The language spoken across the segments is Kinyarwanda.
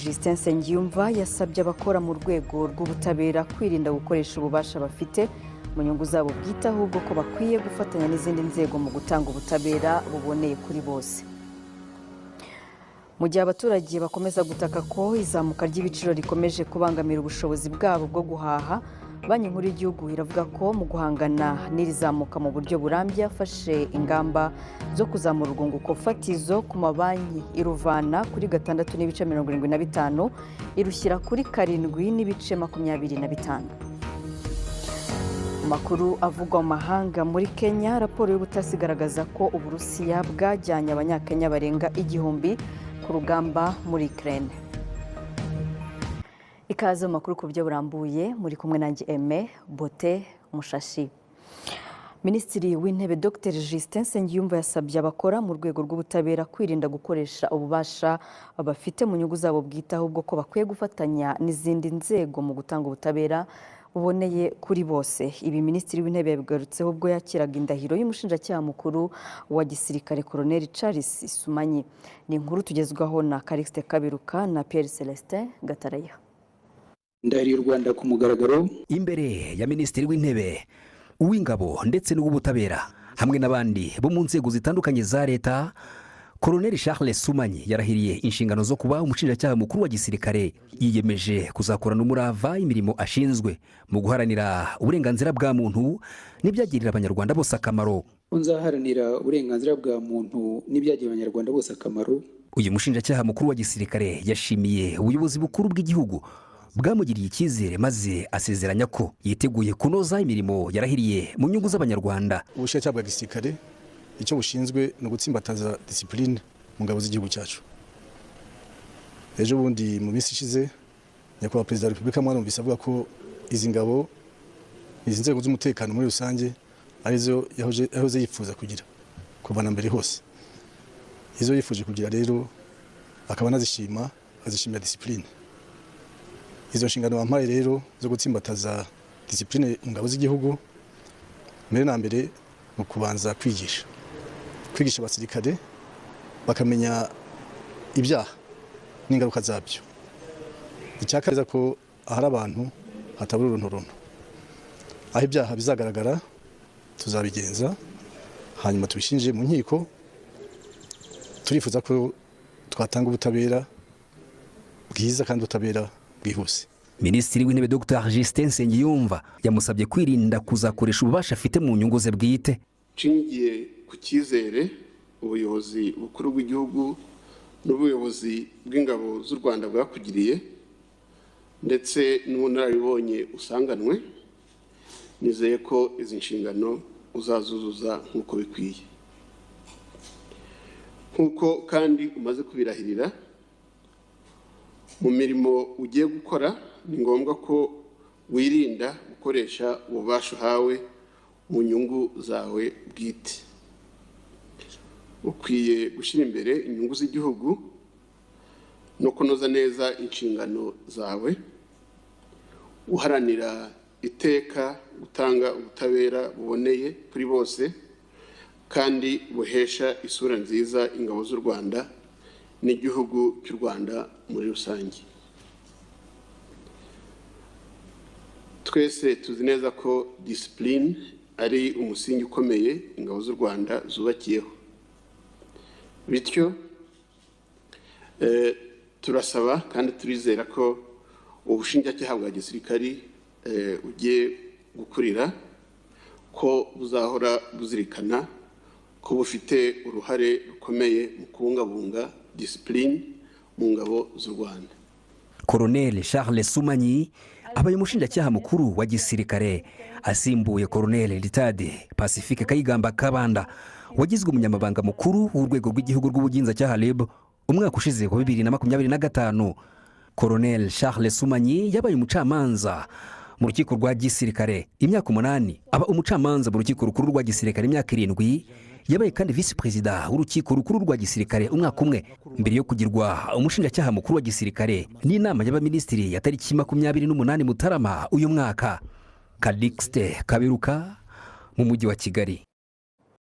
Justin Nsengiyumva yasabye abakora mu rwego rw'ubutabera kwirinda gukoresha ububasha bafite mu nyungu zabo bwite, ahubwo ko bakwiye gufatanya n'izindi nzego mu gutanga ubutabera buboneye kuri bose. Mu gihe abaturage bakomeza gutaka ko izamuka ry'ibiciro rikomeje kubangamira ubushobozi bwabo bwo guhaha, Banki Nkuru y'Igihugu iravuga ko mu guhangana n'iri zamuka mu buryo burambye yafashe ingamba zo kuzamura urwunguko fatizo ku mabanki, iruvana kuri 6.75 irushyira kuri 7.25. Mu makuru avugwa mu mahanga, muri Kenya raporo y'ubutasi igaragaza ko Uburusiya bwajyanye Abanyakenya barenga 1000 ku rugamba muri Ukraine. Ikaze mu makuru ku buryo burambuye, muri kumwe nanjye Aime Bote Mushashi. Minisitiri w'Intebe Dr Justin Nsengiyumva yasabye abakora mu rwego rw'ubutabera kwirinda gukoresha ububasha bafite mu nyungu zabo bwite, ahubwo ko bakwiye gufatanya n'izindi nzego mu gutanga ubutabera buboneye kuri bose. Ibi Minisitiri w'Intebe yabigarutseho ubwo yakiraga indahiro y'umushinjacyaha mukuru wa gisirikare, Colonel Charles Sumanyi. Ni inkuru tugezwaho na Calixte Kabiruka na Pierre Celestin Gatarayiha. Ndahiriye u Rwanda ku mugaragaro. Imbere ya Minisitiri w'Intebe, uw'Ingabo ndetse n'uw'Ubutabera hamwe n'abandi bo mu nzego zitandukanye za leta, Koroneli Charles Sumanyi yarahiriye inshingano zo kuba umushinjacyaha mukuru wa gisirikare. Yiyemeje kuzakorana umurava imirimo ashinzwe mu guharanira uburenganzira bwa muntu n'ibyagirira Abanyarwanda bose akamaro. Nzaharanira uburenganzira bwa muntu n'ibyagirira Abanyarwanda bose akamaro. Uyu mushinjacyaha mukuru wa gisirikare yashimiye ubuyobozi bukuru bw'igihugu bwamugiriye icyizere, maze asezeranya ko yiteguye kunoza imirimo yarahiriye mu nyungu z'Abanyarwanda. Ubushinjacyaha bwa gisirikare icyo bushinzwe ni ugutsimbataza disipurine mu ngabo z'igihugu cyacu. Ejo bundi mu minsi ishize, Nyakubahwa Perezida wa Repubulika mwarumvise avuga ko izi ngabo, izi nzego z'umutekano muri rusange, arizo yahoze yifuza kugira kuva na mbere hose. Izo yifuje kugira rero akaba anazishima, azishimira disipurine. Izo nshingano bampaye rero zo gutsimbataza disipurine mu ngabo z'igihugu, mbere na mbere mu kubanza kwigisha abasirikare bakamenya ibyaha n'ingaruka zabyo. Icya ko ahari abantu hatabura urunturuntu, aho ibyaha bizagaragara tuzabigenza hanyuma tubishinje mu nkiko. Turifuza ko twatanga ubutabera bwiza kandi ubutabera bwihuse. Minisitiri w'Intebe Dr Justin Nsengiyumva yamusabye kwirinda kuzakoresha ububasha afite mu nyungu ze bwite. Nshingiye ku cyizere ubuyobozi bukuru bw'igihugu n'ubuyobozi bw'ingabo z'u Rwanda bwakugiriye, ndetse n'ubunararibonye usanganwe, nizeye ko izi nshingano uzazuzuza nk'uko bikwiye. Nk'uko kandi umaze kubirahirira, mu mirimo ugiye gukora ni ngombwa ko wirinda gukoresha ububasha uhawe mu nyungu zawe bwite. Ukwiye gushyira imbere inyungu z'igihugu no kunoza neza inshingano zawe, uharanira iteka gutanga ubutabera buboneye kuri bose kandi buhesha isura nziza ingabo z'u Rwanda n'igihugu cy'u Rwanda muri rusange. Twese tuzi neza ko disipurine ari umusingi ukomeye ingabo z'u Rwanda zubakiyeho. Bityo turasaba kandi turizera ko ubushinjacyaha bwa gisirikari ugiye gukurira ko buzahora buzirikana ko bufite uruhare rukomeye mu kubungabunga disipurine mu ngabo z'u Rwanda. Koroneli Charles Sumanyi abaye umushinjacyaha mukuru wa gisirikare, asimbuye Koroneli retired Pacifique Kayigamba Kabanda wagizwe umunyamabanga mukuru w'Urwego rw'Igihugu rw'Ubugenzacyaha, RIB, umwaka ushize wa 2025. Koroneli Charles Sumanyi yabaye umucamanza mu rukiko rwa gisirikare imyaka 8, aba umucamanza mu Rukiko Rukuru rwa Gisirikare imyaka 7. Yabaye kandi visi perezida w'Urukiko Rukuru rwa Gisirikare umwaka umwe mbere yo kugirwa umushinjacyaha mukuru wa gisirikare n'Inama y'Abaminisitiri ya tariki 28 Mutarama uyu mwaka. Calixte Kabiruka mu Mujyi wa Kigali.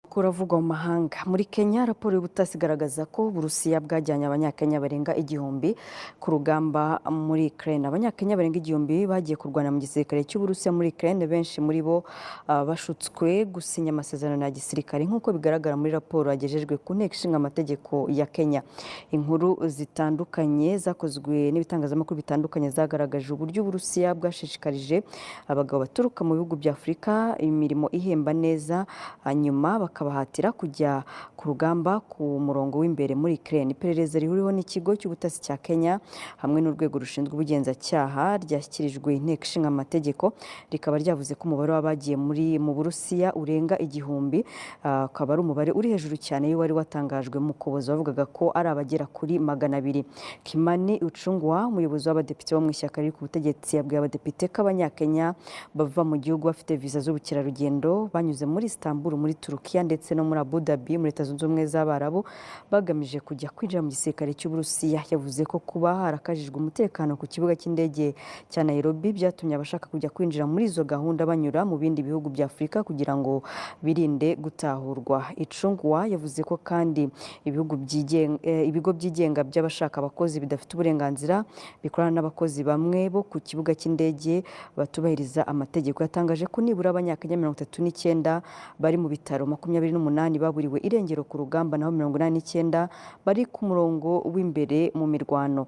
Kuravugwa mu mahanga. Muri Kenya, raporo y'ubutasi igaragaza ko Uburusiya bwajyanye Abanyakenya barenga 1000 ku rugamba muri Ukraine. Abanyakenya barenga 1000 bagiye kurwana mu gisirikare cy'Uburusiya muri Ukraine, benshi muri bo bashutswe gusinya amasezerano ya gisirikare, nk'uko bigaragara muri raporo yagejejwe ku Nteko Ishinga Amategeko ya Kenya. Inkuru zitandukanye zakozwe n'ibitangazamakuru bitandukanye zagaragaje uburyo Uburusiya bwashishikarije abagabo baturuka mu bihugu bya Afurika imirimo ihemba neza, hanyuma bakabahatira kujya ku rugamba ku murongo w'imbere muri Ukraine. Iperereza rihuriweho n'ikigo cy'ubutasi cya Kenya hamwe n'urwego rushinzwe ubugenzacyaha ryashyikirijwe Inteko Ishinga Amategeko rikaba ryavuze ko umubare w'abagiye mu Burusiya urenga 1000, akaba ari umubare uri hejuru cyane y'uwari watangajwe mu Ukuboza bavugaga ko ari abagera kuri 200. Kimani Ichung'wah, umuyobozi w'abadepite bo mu ishyaka riri ku butegetsi, yabwiye abadepite ko Abanyakenya bava mu gihugu bafite viza z'ubukerarugendo banyuze muri Istanbul muri Turukiya ndetse no muri Abu Dhabi muri Leta Zunze Ubumwe z'Abarabu bagamije kujya kwinjira mu gisirikare cy'Uburusiya. Yavuze ko kuba harakajijwe umutekano ku kibuga cy'indege cya Nairobi byatumye abashaka kujya kwinjira muri izo gahunda banyura mu bindi bihugu bya Afurika kugira ngo birinde gutahurwa. Ichung'wah yavuze ko kandi ibigo byigenga by'abashaka abakozi bidafite uburenganzira bikorana n'abakozi bamwe bo ku kibuga cy'indege batubahiriza amategeko. Yatangaje ko nibura Abanyakenya 39 bari mu bitaro, 28 baburiwe irengero ku rugamba, naho 89 bari ku murongo w'imbere mu mirwano.